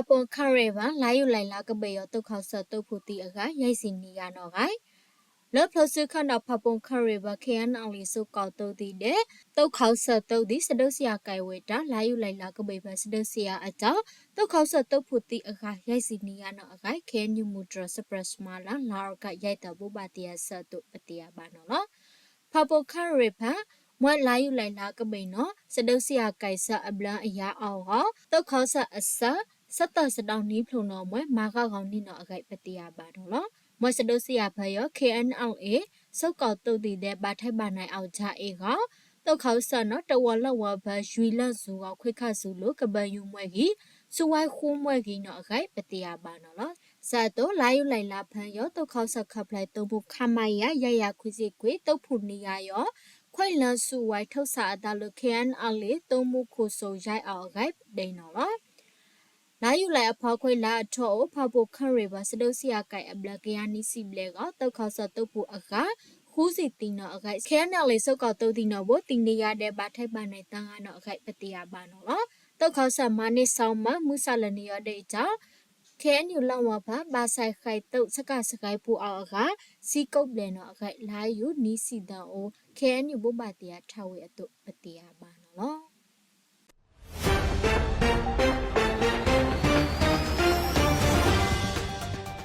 ဖၣ်ပူၣ်ခရံာ်ဘၣ် လါယူၤလံလါကဘ့ၣ်အံၤ သုးခီၣ်စၢၣ်သုးဖိသံအဂၤ ယဲၢ်ဆံနံၣ်ယါနီၣ်ဂၤ လၢဖျိးစုခၢၣ်ဒီးဖၣ်ပူၣ်ခရံာ်ဘၣ် ခ့ၣ်အဲၣ်အဲၣ်လ်အ့ စိကီၢ်သိသံဒဲး သုးခီၣ်စၢၣ်သုးသံ စဒုးစံးအကဲဝဲတၢ် လါယူၤလံလါကဘ့ၣ်ဖဲ စဒုးစံးအအတီၢ် သုးခီၣ်စၢၣ်သုးဖိသံအဂၤ ယဲၢ်ဆံနံၣ်ယါနီၣ်အဂၤ ခ့ၣ်အဲၣ်ယူၣ်မူတြီၢ် စပြၢၣ်စမါလၢ လါအီကူးယဲၢ်သီ ဘိးဘၣ်တ့ၢ်အဆၢအသိး ပသ့ၣ်ညါဘၣ်နီၣ်လီၤ. ဖၣ်ပူၣ်ခရံာ်ဖဲ မွဲလါယူၤလံလါကဘ့ၣ်နီၣ် စဒုးစံးအကဲစၢၢ်အဘျၢအယါအီၤအဂီၢ် သုးခီၣ်စၢၣ်အဆၢ ဆၢသၢၣ်စဒီနံၣ်ဖျိနီၣ် မွဲမၤဂၤဂီၤနံၣ်နီၣ်အဂၤ ပသ့ၣ်ညါဘၣ်နီၣ်လီၤ. မွဲစဒုးစံးအဖဲအံၤ ခ့ၣ်အဲၣ်အဲၣ်လ်အ့ စိကီၢ်သိသံဒဲး ဘၣ်ထွဲဘၣ်နးအီၤ ကၠါအ့ၣ်ဂီၢ် သုးခီၣ်စၢၣ်နီၣ် တဝီလၢဝီဖဲ ယွံလၢၣ်စူၤဂီၢ် ခွ့ခၣ်စူၤလိၤ ကဘၢယူၤမှဲဂံၤ ဆူဝဲဃူမှဲဂံၤနီၣ်အဂၤ ပသ့ၣ်ညါဘၣ်နီၣ်လီၤ. ဆၢအသိး လါယူၤလံလါဖဲအံၤ သုးခီၣ်စၢၣ်ခီဖျိသုးမုၢ် ခမရ ယဲၢ်ယၤခွံဆံခွံ သုးဖှိၣ်နံၣ်ယါယီၤ ခွဲးလၢၢ်ဆူၣ်ဝဲ ထုးဆးအသးလၢ ခ့ၣ်အဲၣ်အဲၣ်လ်အ့ သုးမုၢ်ခိၣ်စိၤယါအီၤအဂၤ ဒ်နီၣ်လီၤ. လါယူၤလံအဖီခိၣ် လါအထီၣ်အိၣ် ဖၣ်ပူၣ်ခရံာ်ဘၣ် စဒုးစံးအကဲအဘျၢ ကယၤနံၣ်ဆံဘျဲၣ်ဂီၢ် သုးခီၣ်စၢၣ်သုးဖိအဂၤ ဃုဆံသံနီၣ်အဂၤ ခ့ၣ်အဲၣ်အဲၣ်လ်အ့ စိကီၢ်သိသံနီၣ် ဘိးသံဒံးယါဒဲး ဘၣ်ထွဲဘၣ်နးသၢဂၤနီၣ်အဂၤ ပသ့ၣ်ညါဘၣ်နီၣ်လီၤ. သုးခီၣ်စၢၣ်မၤန့ၢ်စီၤမၢ် မုၢ်ဆါလၢနံၤယီၤဒဲးအံၤတၢ် ခ့ၣ်အဲၣ်ယူၣ်လၢဝီဖဲ ဘၣ်ဆဲးဃဲးသုး ဆကးစကဲးပူၤအီၤအဂၤ ဆံကိးဘျဲၣ်နီၣ်အဂၤ လါယူၤနံၣ်ဆံသၢအိၣ် ခ့ၣ်အဲၣ်ယူၣ် ဘိးဘၣ်တ့ၢ်အထါဝဲအသိး ပသ့ၣ်ညါဘၣ်နီၣ်လီၤ.